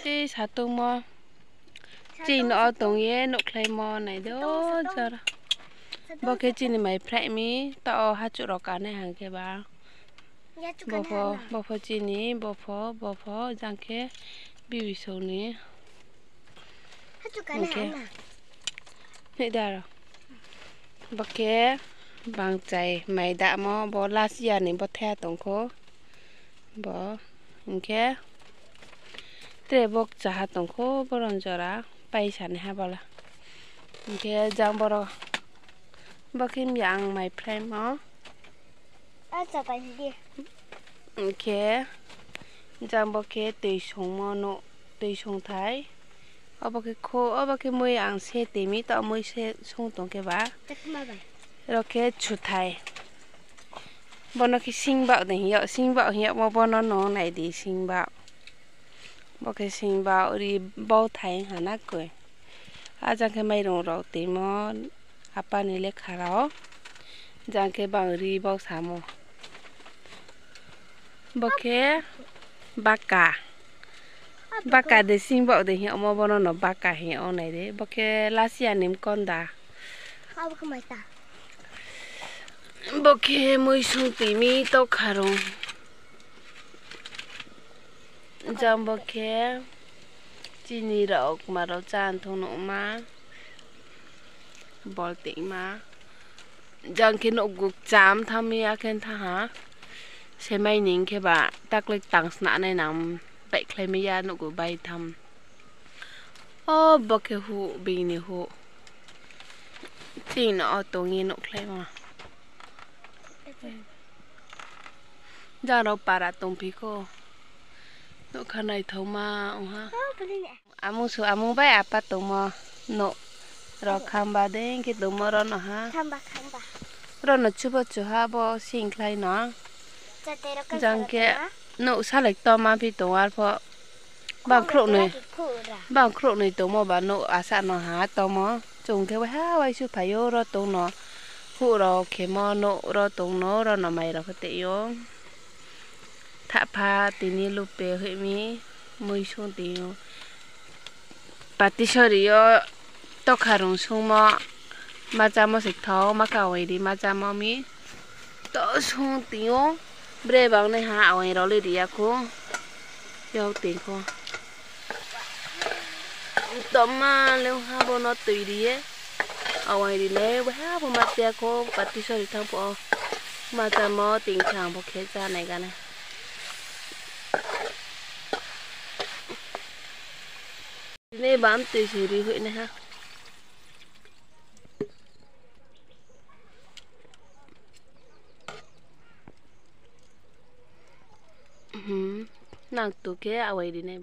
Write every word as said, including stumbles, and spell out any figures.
Tei satungmo. Chini no o tong ye nuhkhlaimo nai di o jora. Bo khe chini mai phraih mi, taoh wo hachouh rao kanai hang khe ba. Bo pho chini, bo pho, bo pho, jang khe bibi song ni. Hing khe, hih da ro. Bo khe bangchai mai damo, bo last year ni bo thaiha tong khou. Bo, hing khe, tre bo kchaha tong khou, boron jora, paisa naiha bo la. Hing khe jang boro, bo khe mya ang mai phraimo. Hing khe, jang bo khe tui songmo no, tui songthai. Obo khe kho, obo khe mui ang se tui mi, taoh mui se song tong khe ba. Ro khe chuthai. Bono khe singbaoh de hing yag, singbaoh hing yagmo bono no nai di singbaoh. Bo khe singbaoh ri bauthai ha na koi. A jang khe mairung rao tuimo, apa ni lekha rao. Jang khe bang ri bau samo. Bo khe baka. Baka de singbaoh de hing yagmo bono no baka hing yag nai di. Bo khe last year ni mkonda. Bo khe mui song tui mi tokha rung. Jang bo khe chini rao kma rao chá thung nuhma. Bol tingma. Jang khe nouhgu kcham thanng mi ya khe thanng ha. Semai ni hing khe ba taklai tang snanai nang baihkhlai mai ya nouhgu bai tham. O bo khe huh, bini huh. Chini no o tong ye nuhkhlaimo. Jang rao para tongphi kho. Nougkha naithaoma ong ha. Amung su amung bai apa tongmo. Nouh rao khamba dei khe tongmo ro no ha. Ro no chubo chu ha bo singkhlai no. Jang khe nouh salai toma phi tong arpho. Bang khrouhnoi tongmo ba nouh asa no ha tongmo. Chung khe waiha waisu phai ou ro tong no. Huh rao khemo nouh ro tong no, ro no mai rao khe tei ou. Thahpha tini lupe hoih mi, mui sung tong ou. Patisori yo tokha rung sungmo, ma chámo se kthao, ma kawai ri ma chámo mi. To sung tong ou, bre bangnaiha awai rao le ri ya khou. Yag tong khou. Toma le ha bo no tui ri ye. Awai ri nai, waiha bo ma chá ya khou, patisori thanng pho. Ma chámo tong khe ang bo khe chá nai ganai. Tini bam tui se ri hoihnaiha. Nang tu khe awai ri nai.